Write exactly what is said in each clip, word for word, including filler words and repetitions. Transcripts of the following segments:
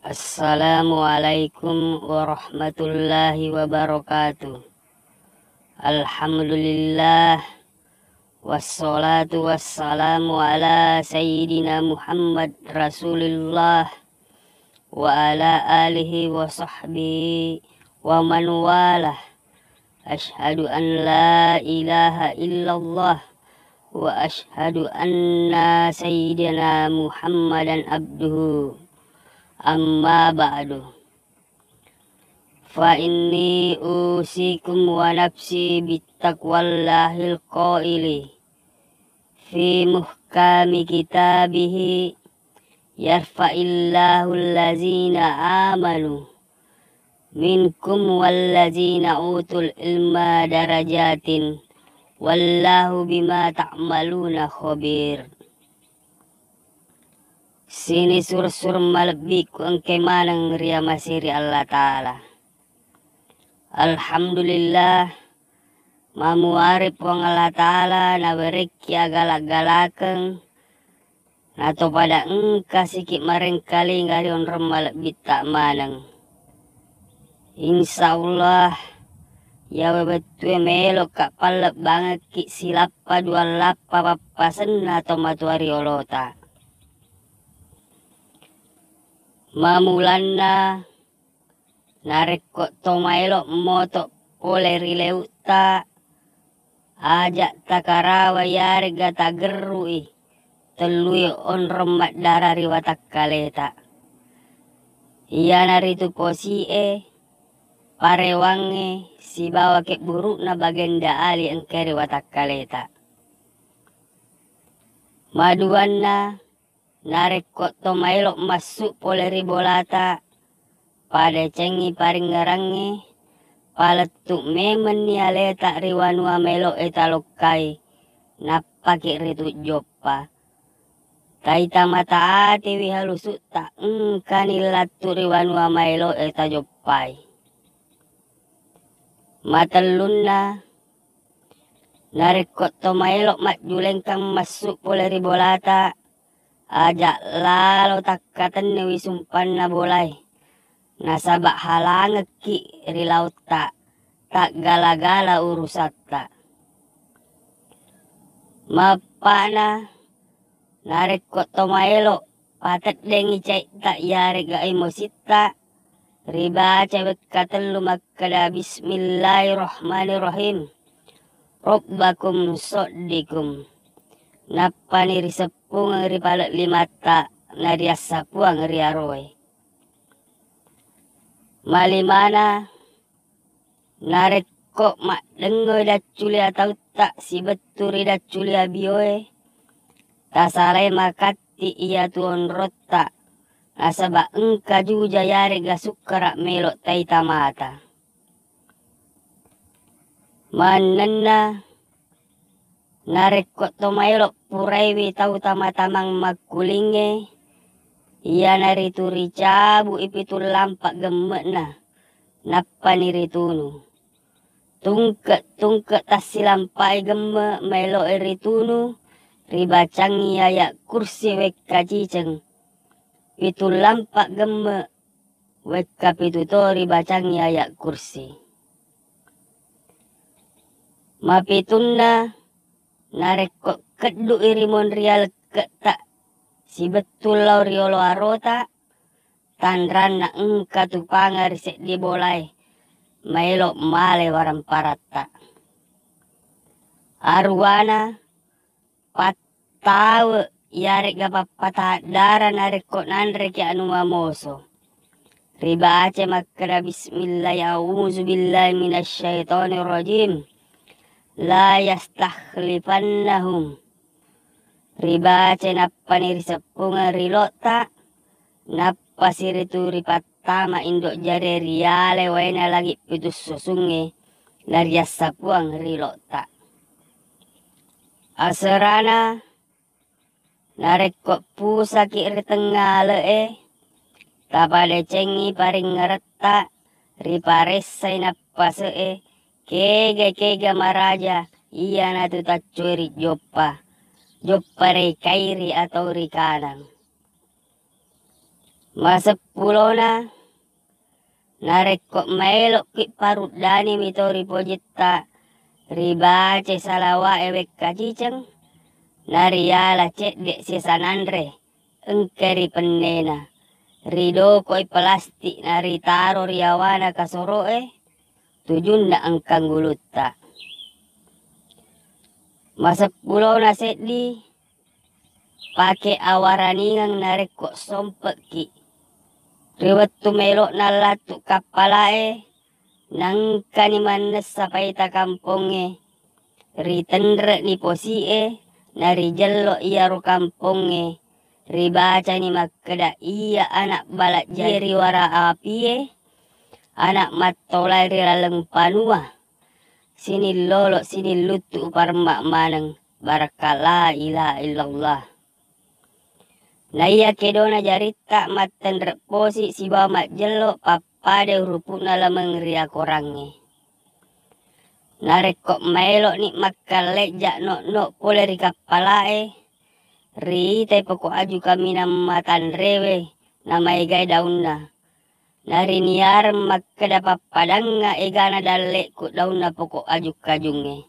Assalamualaikum warahmatullahi wabarakatuh. Alhamdulillah, wassalatu wassalamu ala sayyidina Muhammad Rasulillah wa ala alihi wa sahbihi wa man walah. Asyhadu an la ilaha illallah wa asyhadu anna sayyidina Muhammadan abduhu. Amma ba'du. Fa inni usikum wa nafsi bittaqwallahil qaili fi muhkami kitabihi, yarfa'illahu allazina amanu minkum wallazina utul ilma darajatin, wallahu bima ta'maluna khabir. Sining sura-sura malebbiku engka maneng riamasei ri Allah Ta'ala. Alhamdulillah, mamuare Puang Allah Ta'ala nawerekki agala-galakeng, nato pada engka siki marengkalinga ri onrong malebbitta maneng. Insya Allah, iyawe wettue meloka pallebbangekki silappa dua lappa pappasenna tomatoa riolota. Mamulanna, narekko to maelo moto pole ri leutta, aja takarawa iyarega tagerrui tellue onrong maddara ri watakkaleta. Iyanaritu posi'e, parewangnge, sibawa kebburu'na bagenda ali engkae ri watakkaleta. Maduanna, narekko to maelo massu pole ri bolata, padecengngi paringngerangnge, palettu memenni aleta ri wanua maelo'e talokkai, nappaki ritu joppa. Taita mata atiwi halusutta engkani lattu ri wanua maelo'e tajoppai. Matellunna, narekko to maelo majjulengkang massu pole ri bolata, aja lalo takkatenniwi sumpanna bolae, nasaba halangekki ri laotta, taggala-gala urusatta. Mappa'na, narekko to maelo pateddengngi caitta iyarega emositta, ribaca wekka tellu makkeda, "Bismillahirrahmanirrahim. Robbakum soddikum." Nappani riseppungeng ri palellimatta, nariassapuang ri aroe. Malimana, narekko maddengngoi dacculia tautta sibettu ri dacculia bioe, tasalai makatti iyatu onrotta, nasaba engka juja yarega sukkara melo taita mata. Mannenna, narekko to maelo puraiwi tau tama-tamang makkulingnge, iyanaritu ricabu'i pitu lampa gemme'na, nappani ritunu. Tungke-tungke tassilampai gemme maelo'e ritunu, ribacangngi ayat kursi wekka ciceng. Pitu lampa gemme wekka pitu to ribacangngi ayat kursi. Mapitunna, narekko keddu'i ri monria lekke'ta sibettu lao riolo arota, tanranna engka tupanga ri seddi bolae, maelo male waramparatta. Aruwana, pattawe iyarega pappataddara narekko nanreki anu mamoso. Ribaca makkeda, "Bismillah, a'udzubillahi minasyaitonirrajim. La yastakhlifannahum." Ribaca nappani riseppungeng ri lotta, nappa siritu ripattama indo jare riale waena langi pitu susungnge, nariassapuang ri lotta. Aserana, narekko pusaki ri tengnga ale'e, tapadecengngi paringngeretta, riparessai nappase'e, kega-kega maraja iyanatu taccoe ri joppa, joppa ri kairi atau ri kanang. Maseppulona, narekko maelokki paruddani mito ri pojitta, ribacai salawa'e wekka ciceng, nariala cedde sesa nanre engka ri pennena, ridokoi pelastik naritaro ri yawana kasoro'e, tujunna engka nggulutta. Maseppulona seddi, pake awaraningeng narekko sompekki. Ri wettu melo'na lattu kappala'e, nangkani mannessa paita kampongnge, ritenre'ni posi'e, narijello iyaro kampongnge, ribacani makkeda iya anak balajjie ri wara apie, anak mattolae ri laleng panua, sining lolo sining luttu uparemma maneng, barakka la ilaha illallah. Naiya kedona jaritta mattenre posi sibawa majjello pappada urupu'na lameng ri akorangnge. Narekko maeloni makkallejja no'no pole ri kappala'e, riitai poko aju kaminang matanrewe namaegai daunna. Nariniareng makkeda pappadangnga egana dalle'ku daunna poko aju-kajungnge.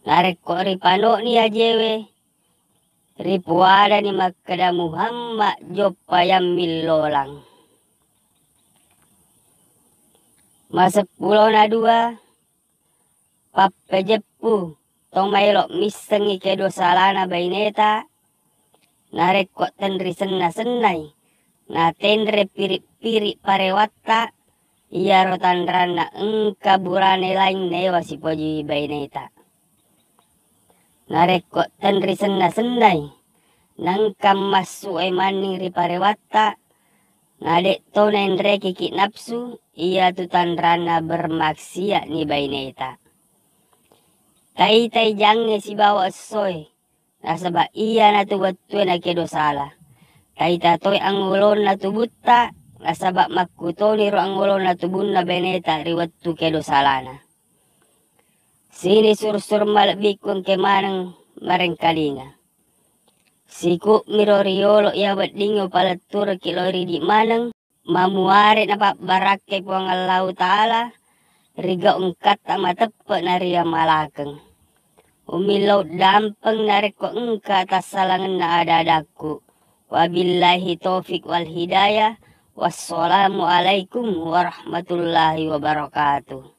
Narekko ripano'ni ajewe, ripuadani makkeda Muhammad joppayang millolang. Maseppulona dua, pappejeppu to maelo missengngi kedo salana baineta, narekko tenri senna-sennai, natenre piri-piri parewatta, iyaro tanranna engka burane laing naewa sipoji baineta. Narekko tenri senna-sennai, nangka massu'e manning ri parewatta, nade'to naenrekiki napsu, iyatu tanranna bermaksiatni baineta. Taitai jangnge sibawa essoe, nasaba iyanatu wettue nakedo sala. Taita toi angngolonna tubutta, nasaba makkutoniro angngolonna tubunna baineta ri wettu kedo salana. Sini sur-sur malebbiku engke maneng marengkalinga. Siku'miro riyolo iya weddingnge upalettureki lao ridi maneng, mamuare napabbarakkai Puang Allahu Ta'ala ri gau engkatta mateppe nariamalakeng. Umillau dampeng narekko engka tassalangenna ada-adakku. Wabillahi taufik wal hidayah. Wassalamualaikum warahmatullahi wabarakatuh.